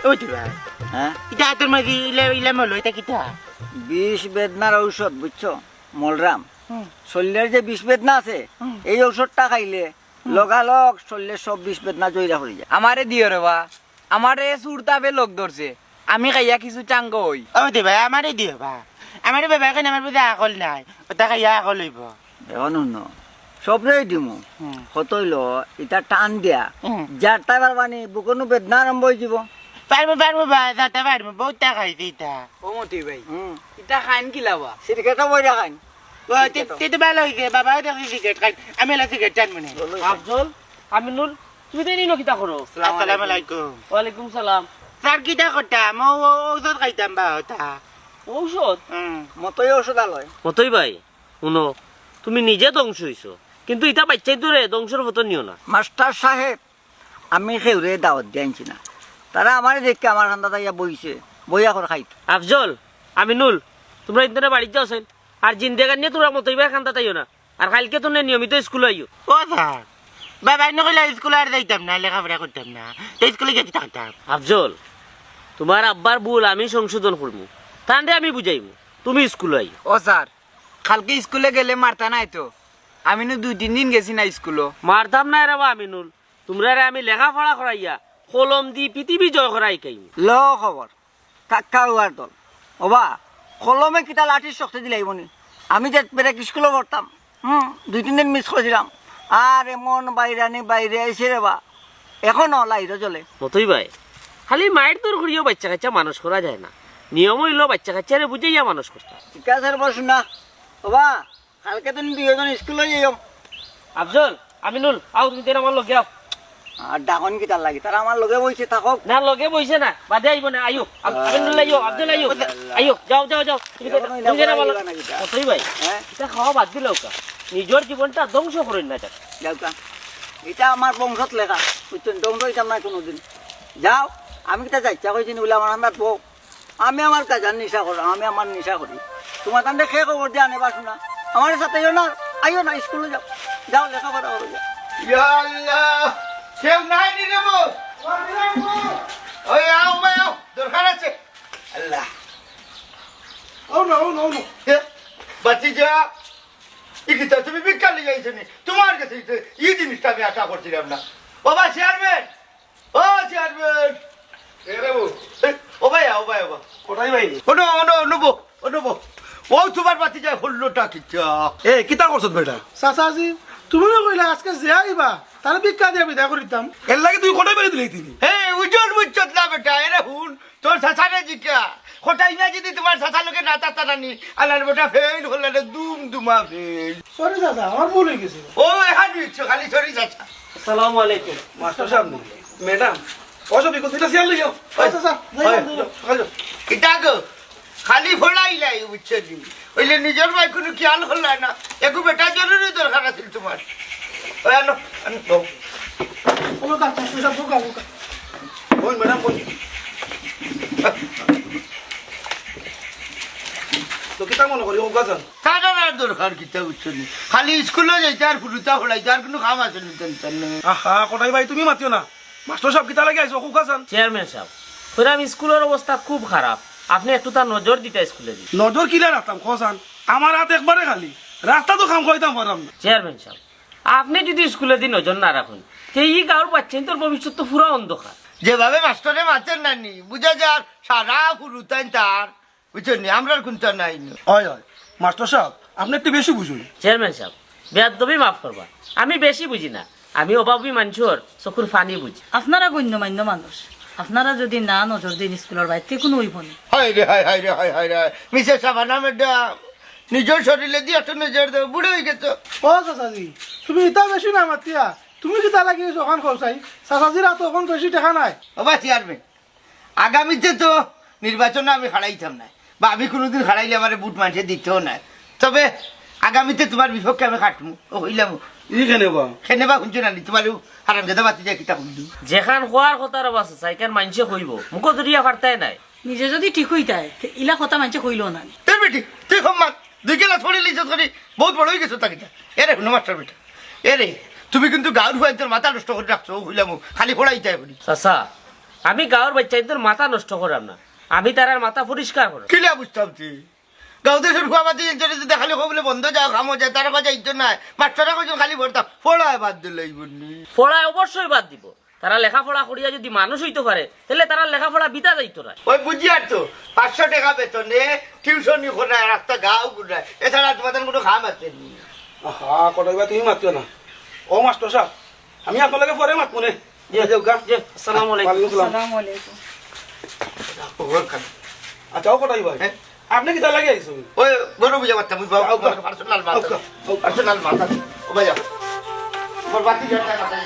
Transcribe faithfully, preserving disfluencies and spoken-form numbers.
ও দিবা। হ্যাঁ? ইটা আতর মাঝে ইলা, ইলা মল, ইটা কিতা? বিষ বেদনার ঔষধ, বুঝছো? মলরাম। হুম। শরীরের যে বিষ বেদনা আছে, হুম। এই ঔষধটা খাইলে হুম। লগালগ শরীরের সব বিষ বেদনা জইরা পড়ি যায়। আমারে দিও রে বা, আমারে সুরতাপে লগ ধরছে, আমি খাইয়া কিছু চাঙ্গ অই। ও দিবা, আমারে দিও বা, আমারে বাবা কেনে আমার বুঝে আকল নাই, ওটা খাইয়া আকল অইব। এখন হুনো, সবরেই দিমু। হুম। কত অইলো, ইটা টান দিয়া, হুম। যারতায় পারবানি, বুকনু বেদনা আরম্ভ অই যিবো। পারমু, পারমু বা, যারতায় পারমু, বউততা খাইছি ইটা। ও মতি ভাই, হুম। ইটা খাইন কিলা বা? সিগারেটও বইরা খাইন। ও, তে, সিগারেটও। তে তো ভালা অইছে, বাবাও দেখছি সিগারেট খাইন। আমি এলা সিগারেট টানমু না। আফজল, আমিনুল, তুমি তো এনে কিতা করো? আসসালামু আলাইকুম। ওয়ালাইকুম সালাম। স্যার, কিতা করতাম? ও, ও, ঔষধ খাইতাম বা, ওটা। ঔষধ? হুম। মতই ঔষধালয়। মতই ভাই, হুনো, তুমি নিজে ধ্বংস অইছো, কিন্তু ইতা বাইচ্চাইন্তরে ধ্বংসর পথো নিও না। মাস্টার সাহেব, আমি কেউরে দাওয়াত দিয়া আনছি না, তারা আমারে দেখি আমার কান্দাত আইয়া বইছে, বইয়া কর খাইত। আফজল, আমিনুল, তুমরা ইন্তনে বাড়িত যাও চাইন, আর জিন্দেগানিয়ে তুমরা মতই ভাইর কান্দাত আইও না, আর কাইলকে তুনে নিয়মিত স্কুলো আইও। ও স্যার, বাবায় না কইলা স্কুলো আর যাইতাম না, লেখাপড়া করতাম না, তো স্কুলো গিয়া কিতা করতাম? আফজল, তুমার আব্বার ভুল আমি সংশোধন করমু, তানরে আমি বুঝাইমু, তুমি স্কুলো আইও। ও স্যার, কালকে স্কুলো গেলে মারতা নায় তো? আমি নু দুই তিন দিন গেছি না স্কুলো। মারতাম নায় রে বা আমিনুল, তুমরারে আমি লেখাপড়া করাইয়া কলম দি পৃথিবী জয় করা হিকাইমু। ল খবর, কাক্কা উয়ার দল। ওবা, কলমে কিতা লাঠির শক্তি দিলাইবো নি? আমি যে ব্রেক স্কুলো পড়তাম, হুম, দুই তিন দিন মিস করছিলাম। আর এমন বাইরানি বাইরে আইছে রে বা, এখনো লাইরো জ্বলে। মতই ভাই, খালি মাইর দৌড় করিও বাইচ্চা কাইচ্চা মানুষ করা যায় না। নিয়ম অইলো বাইচ্চা কাইচ্চারে বুঝাইয়া মানুষ করতা। ঠিক আছে রে বা, শুনা। ওবা, কালকে তুমি দুইজন স্কুলো যাইও। আফজল, আমিনুল, আও তুমি তেন আমার লগে আও। আর ডাকন কিতার লাগি? তারা আমার লগে বইছে, থাকউক। না, লগে বইছে না, বাদে আইবো না, আইও। আফ-, আমিনুল আইও, আফজল আইও। আইও, যাও, যাও, যাও। তুমি তেন, এখন তুমি তেন আমার লগে। না কিতা? কতই ভাই? হ্যাঁ? ইতা খাওয়া বাদ দিলাউক্কা। নিজর জীবনটা ধ্বংস করইন না যাক। যাউক্কা। ইটা আমার বংশত লেখা। বুঝছইন? ধ্বংস অইতাম না কোনোদিন। যাও, আমি কিতা যাইচ্ছা কইছি নি বলে আমার আন্দাজ বউ। আমি আমার কাজার নিশা কররাম, আমি আমার নিশা করি। তুমার তানরে খে খবর দিয়া আনে বাসু না। আমার সাথে আইও না, আইও না, স্কুলো যাও। যাও, লেখাপড়া করো, যাও। ইয়া আল্লাহ, কেউ নাই নি রে বউ? ওই আও, ভাই, আও, দরকার আছে। আল্লাহ। আও না, আও না, আও না। এ, বাঁচি যা। ই কিতা, তুমি ভিক্ষা লইয়া আইছো নি? তুমার গেছে ই, ই জিনিসটা আমি আশা করছিলাম না। বাবা চেয়ারম্যান, ও চেয়ারম্যান। এ রে বউ। এ, ও ভাই, ও ভাই, ও ভাই। কোথায় ভাই? ও নো, ও নো, ও নো বউ, ও নো বউ। ও তুমার বাতি যায় ষোলোটা কিচ্ছা। এ, কিতা করছত বেটা? চাচাজি, তুমি না কইলা আজকে যে আইবা, তারে ভিক্ষা দিয়া বিদায় করিতাম। এর লাগি তুই কোথায় ভাই দিলি তিনি? এ, উজ্জ্বল বুঝছত না বেটা, এরে হুন, তোর চাচারে জিকা। কোথায় না যদি তুমার চাচার লগে না চাচা নানি, আলার বেটা ফেল হল রে, দুম দুমা ফেল। সরি চাচা, আমার ভুল অই গেছে। ও, এখান দিচ্ছ, খালি সরি চাচা। আসসালামু আলাইকুম। মাস্টার সাহেব, ম্যাডাম, ও সব ইকো দুইটা চেয়ার লইও। আচ্ছা, স্যার, যাই, ওই, যাই, যাই। ওই, কিতা গো? খালি ফড়াইলাই, বুঝছো নি? অইলে নিজর ভাই কোনো খেয়াল করলা না। একটু বেটা জরুরি দরকার আছিল তুমার। ওই আনো, আনো, বউ। বলো, ডাক্তার, তুই সব বোকা, বোকা। বল, ম্যাডাম, বল। তো কিতা মনে করি, ও গাজন? তার আর দরকার কিতা, বুঝছো নি? খালি স্কুলো যাইতে আর ফুটুতা ফড়াইতে আর কোনো কাম আছে না, টেনশন নেই। আহা, কটাই ভাই, তুমি মাতিও না। মাস্টার সাহেব, কিতা লাগি আইছো? খুব কাছান। চেয়ারম্যান সাহেব, কইরাম স্কুলর অবস্থা খুব খারাপ, আপনে একটু তার নজর দিতা স্কুলে দি। নজর কিলা রাখতাম, কছান? আমার হাত একবারে খালি, রাস্তা তো কাম করাইতাম পারলাম না। চেয়ারম্যান সাহেব, আপনে যদি স্কুলে দি নজর না রাখইন, তে ই গাঁওর বাচ্চাইন্তর ভবিষ্যৎ তো পুরা অন্ধকার। যেভাবে মাস্টারে মাতের নানি, বুঝা যার সারা ফুরুতাইন তার। বুঝছইন নি? আমরার কুন্তা নাই নি। অয়, অয়। মাস্টার সাব, আপনে একটু বেশি বুঝইন। চেয়ারম্যান সাব, বেয়াদ্দবি মাফ করবা। আমি বেশি বুঝি না। আমি অভাবি মানষর চকুর পানি বুঝি। আপনারা গণ্যমান্য মানুষ। আপনারা যদি না নজর দেইন স্কুলর বায়দি, তে কুনু অইবো নি। হায় রে হায়, হায় রে হায়, হায় রে হায়। মিসেস শাবানা ম্যাডাম, নিজর শরীরেদি একটু নজর দেও, বুড়া অইগেছো। ও চাচাজি, তুমি ইতা বেশি না মাতিয়া, তুমি কিতা লাগি অখান কও চাই? চাচাজির আতো অখন বেশি টেকা নাই। ও বা চেয়ারম্যান, আগামীতে তো নির্বাচনো আমি খাড়াইতাম নায়, বা আমি কুনুদিন খাড়াইলে আমারে ভোট মানষে দিতোও নায়। তবে আগামীতে তুমার বিপক্ষে আমি খাটমু, ও কইলাম। ই কেনে বা? কেনে বা হুনছো না নি? তুমার অউ হারামজাদা বাতি যায় কিতা কইলু? যেখান কওয়ার কথা রে বা চাচা, ইখান মানষে কইবো, মুখো ধরিয়া পারতায় নায়। নিজে যদি ঠিক অইতায়, তে ইলা কথা মানষে কইলো না নি। তোর বেটি, তুই কম মাত, দুই গেলাস পানি লইছস করি, বউত বড় অইগেছস তা কিতা। এরে হুনো মাস্টার বেটা, এরে, তুমি কিন্তু গাঁওর ফুয়াইন্তর মাথা নষ্ট করি রাখছো, ও কইলাম, খালি পড়াইতায় করি। চাচা, আমি গাঁওর বাচ্চাইন্তর মাথা নষ্ট করাম না, আমি তারার মাথা পরিষ্কার করাম। কিলা বুঝতাম তুই? গাঁওত ফুয়া বাতি ইজ্জত দিতে খালি কও বুলে বন্ধ যাও, কামো যায়, তারা কয় ইজ্জত নাই। মাস্টরে কইছইন খালি পড়তা, পড়ায় বাদ দিলে অইবো নি? পড়ায় অবশ্যই বাদ দিব। তারা লেখাপড়া করিয়া যদি মানুষ অইতো পারে, তাইলে তারার লেখাপড়া বৃথা যাইতো না। ওই বুঝিয়ার তো, পাঁচশো টেকা বেতনে টিউশনি করায়, রাস্তা গাঁও ঘুরায়, এছাড়া তোমাদের কোনো কাম আছে নি? আহা, কটাই ভাই, তুমি মাতিও না। ও মাস্টর সাব, আমি আপনার লগে পরে মাতমু নে। জি, যাও গা। জি, আসসালামু আলাইকুম। ওয়ালাইকুম সালাম। আসসালামু আলাইকুম। ওর কাছে। আচ্ছা, ও কটাই ভাই, হ্যাঁ? আপনি কিতা লাগি আইছইন? ওই গরু বুঝা মারতাম, ওই বাবা, আউক্কা। আমার পার্সোনাল মাথা। আউক্কা, আউক্কা। পার্সোনাল মাথা। ও ভাই, যাও। ওর বাতি জ্বালটা মাথা।